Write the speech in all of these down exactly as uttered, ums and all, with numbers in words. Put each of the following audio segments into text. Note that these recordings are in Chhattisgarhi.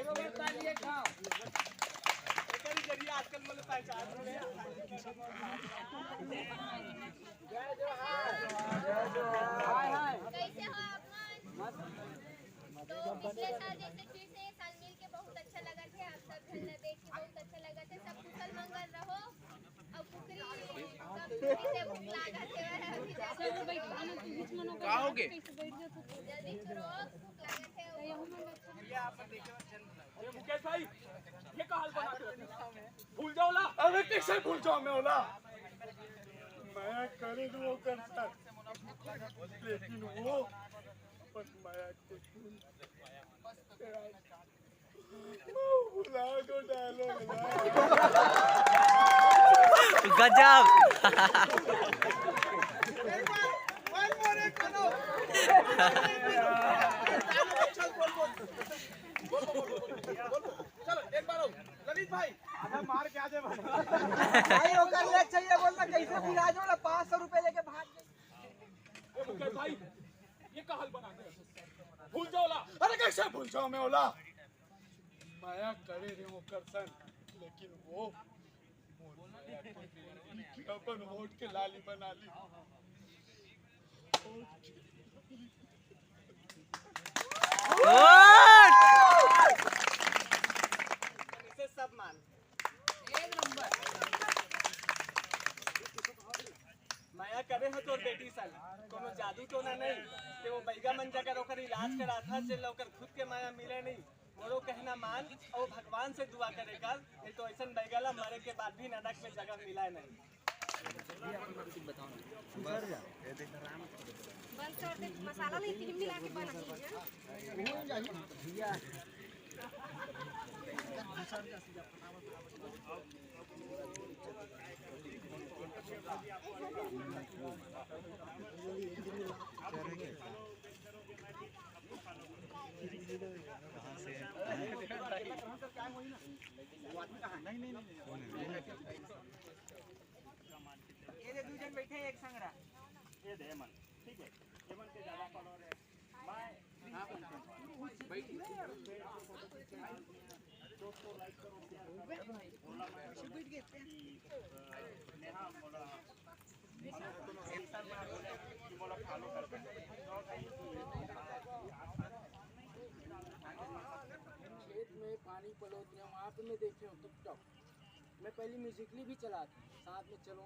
बरोबर ताली एक ठाव। एकरी जरिए आजकल मोला पहचान हो गया। जय जोहार। जय जोहार। हाय, हाय। कैसे हो आप मन? मस्त। तो पिछले साल जैसे फिर से ये साल मिल के बहुत अच्छा लगा थे। आप सब झन ला देख के बहुत अच्छा लगा थे। सब कुशल मंगल रहो। अब कुकरी सब फिर से भूख लागा थे। अभी जैसे का हो गए? जल्दी करो, भूख लागा थे। ये मुकेश भाई, ये का हाल बना के रखे? भूल जाओ ला। अबे कैसे भूल जाओ मैं ओला? मया करे रहे ओकर संग, लेकिन वो अपन मया के भूल भुला दो dialogue ला। गजब। चलो, एक बार और। ललित भाई। आधा मार के आ जाए भाई। भाई, ओकर ले चाहिए बोल ना, कैसे भुला जो ना, पाँच सौ रुपए लेके भाग गए। ए, मुकेश भाई, ये का हाल बना के रखे? भूल जाओ ला। अरे, कैसे भूल जाओ मैं ओला? मया करे रहे ओकर संग, लेकिन वो मोर मया के अपन होठ के लाली बना ली। इसे सब मान। एक नंबर। मया करे हो तोर बेटी सन, कोनो जादू टोना नहीं। ते वो बैगा मन जगह ओकर इलाज कराथा, जेला ओकर खुद के मया मिले नहीं। मोरो कहना मान, अउ भगवान से दुआ करे कर, नहीं तो ऐसन बैगा ला मरे के बाद भी नरक में जगह मिला नहीं। बंद कर दे, मसाला नहीं, क्रीम मिला के बना है। ये दे, दू जन बैठे एक संग रहा। ये दे मन, ठीक है, ये मन के ज्यादा follower है। मैं दोस्तों, like करो, share करो। बोला मैं कि, अ, नेहा बोला, कि बोला follow कर दे। खेत में पानी पलोत रहे, वहाँ पे मैं देखे हूँ TikTok। मैं पहले Musically भी चलाता हूँ, साथ में चलो,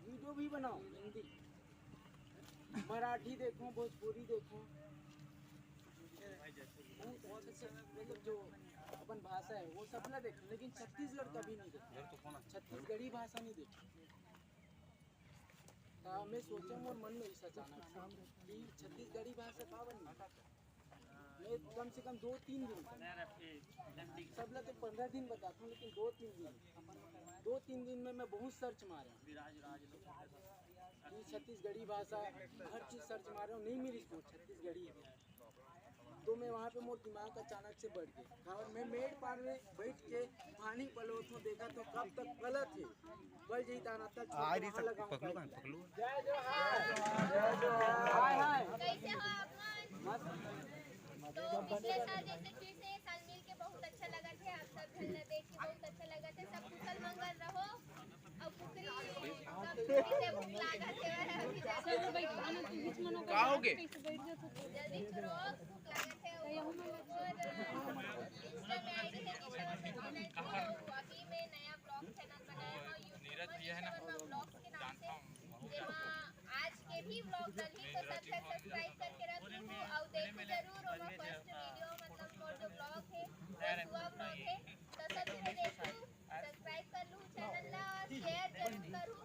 वीडियो भी बनाओ, हिंदी, मराठी देखो, भोजपुरी देखो, बहुत, बहुत अच्छा, मतलब जो अपन भाषा है वो सब ना देखो, लेकिन छत्तीसगढ़ कभी नहीं देखो, छत्तीसगढ़ी भाषा नहीं देखो। तो मैं सोचा मोर मन में इस अचानक कि छत्तीसगढ़ी भाषा का बन मैं कम से कम दो तीन दिन, सब लोग तो पंद्रह दिन बताता हूँ, लेकिन दो तीन दिन, दो तीन दिन में मैं बहुत सर्च मारा कि छत्तीसगढ़ी भाषा, हर चीज सर्च मारा हूँ, नहीं मिली इसको छत्तीसगढ़ी। तो मैं वहाँ पे मोर दिमाग अचानक से बढ़ गया, और मैं मेड़ पार में बैठ के पानी पलोत हूँ, देखा तो कब तक गलत है, गल जही ताना तक आ रही वहाँ सब लगा हूँ पकड़ो कहीं। कहाँ, पकड़ो। जय जोहार। जय जोहार। हाय, हाय। कैसे हो आप मन? मस्त। तो पिछले साल जैसे फिर से ये साल मिल के बहुत अच्छा लगा थे, आप सब झन ला देख के बहुत अच्छा लगा थे। सब कुशल मंगल रहो। अब कुकरी सब फिर से भूख लागा थे, अभी जैसे का हो गए? जल्दी करो, भूख लागा थे। और Insta में ID है निशा वर्मा। तो अभी मैं नया vlog channel बनाया हूँ YouTube पर निशा वर्मा vlogs के नाम से। जेमा आज के भी vlog डलही, तो सब झन subscribe करके रख लूहू, अउ देखू जरूर ओमा first video, मतलब मोर जो vlog हे, वो सुआ vlog हे, तो सब झन देखू, subscribe कर लूहू channel ला, share जरूर करू,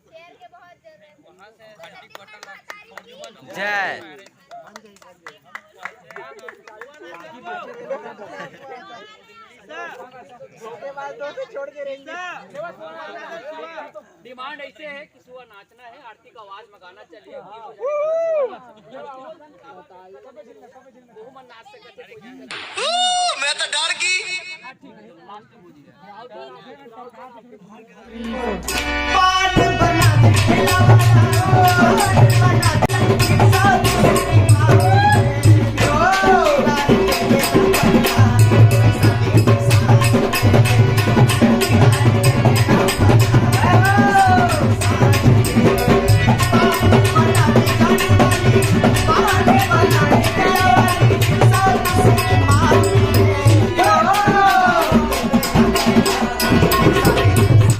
share के बहुत जरूरत हे। तो सतीश महतारी की जय। छोड़ के रहेंगे। Demand ऐसे है कि सुबह नाचना है, आरती का आवाज में गाना चलिए। वो मन नाच सकते हैं, कोई दिक्कत नहीं। मैं तो डर गई।